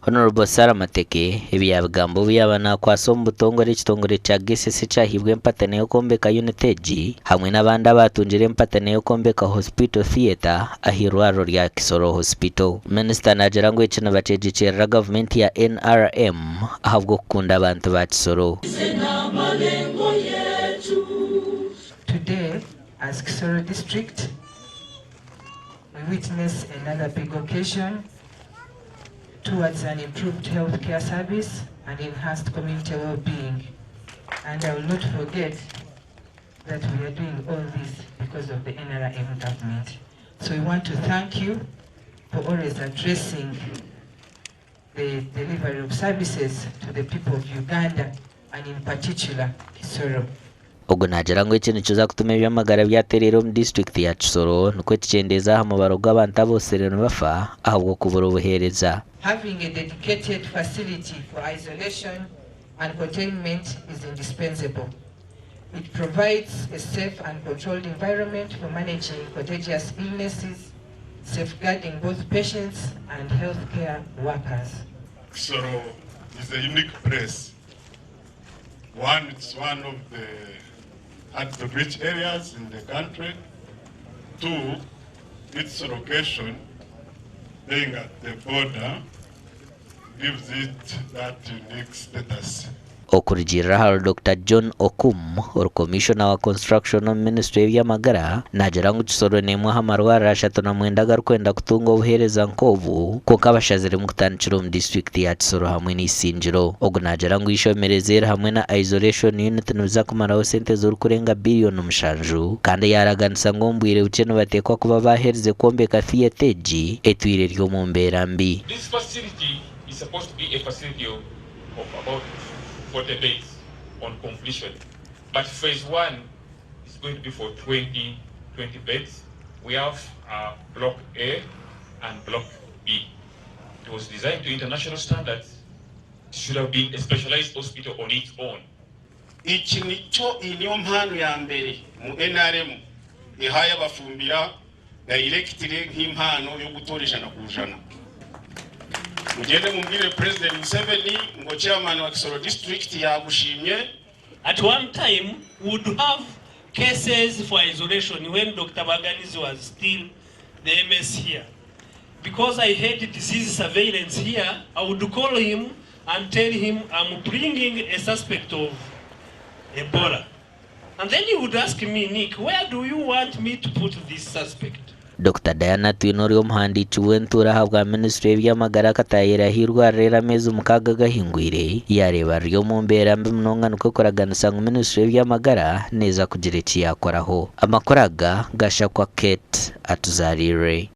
Hon. Sarah Mateke ebi yaabigamba obu yaaba naakwasa omu butongore ekitongore kya GSS ekyahaibwe empatane y'okwombeka unit egi hamwe n'abandi abaatungire empatane y'okwombeka Hospital Theatre ah'eirwariro rya Kisoro Hospital. Minisita naagira ngu eki nibakyegyekyerera gavumenti ya NRM ahabw'okukunda abantu ba Kisoro. Today as Kisoro district we witness another big occasion towards an improved health care service and enhanced community well-being and I will not forget that we are doing all this because of the NRM government. So we want to thank you for always addressing the delivery of services to the people of Uganda and in particular Kisoro. Ogu naagira ngu eki nikiza kutuma eby'amagara byatereera omu disiturikiti ya Kisoro nikwo kikyendeeza aha mubaro gw'abantu aboosire nibafa ahabw'okubura obuheereza. Having a dedicated facility for isolation and containment is indispensable. It provides a safe and controlled environment for managing contagious illnesses, safeguarding both patients and healthcare workers. Kisoro is a unique place. One, it's one of the hard to reach areas in the country. Two, its location, being at the border, gives it that unique status. Okurugiirira ahari Dokita John Okum, ori Komishona wa Construction omu minisiture y'eby'amagara, naagira ngu Kisoro n'emwe aha marwariro 39 agarikwenda kutunga obuheereza nk'obu kwonka bashaziremu kutandikira omu disiturikiti ya Kisoro hamwe n'eisingiro. Ogu naagira ngu eishomerezo eri hamwe na Isolation Unit nibiza kumaraho sente zirikurenga biriyoni mushanju kandi yaaraganisa ngu omu bwire bukye nibateekwa kuba baaherize kwombeka theatre egi etwire eri omu mbeera mbi. This facility is supposed to be a facility of about 40 beds on completion but phase one is going to be for 20, 20 beds. We have uh, block A and block B. It was designed to international standards. It should have been a specialized hospital on its own. Iki nicyo iyi niyo mpano ya mbere mu NRM ihaye abafumbira directly nk'impano yo gutora 100%. Mugende mumbwire President Museveni ngo chairman wa Kisoro district yagushimye. At one time we would have cases for isolation when Dr. Baganizi was still the MS here. Because I had disease surveillance here, I would call him and tell him I'm bringing a suspect of Ebola. And then he would ask me, Nick, where do you want me to put this suspect? Dokita Diana Atwine ori omuhandiiki w'entuura ahabwa minisiture y'eby'amagara akataahirira aha eirwariro eri ameezi mukaaga agahingwire yaareeba riri omu mbeera mbi munonga nikwo kuraganisa ngu minisiture y'eby'amagara neeza kugira eki yaakoraho. Amakuru aga gashakwa Kate Atuzariire.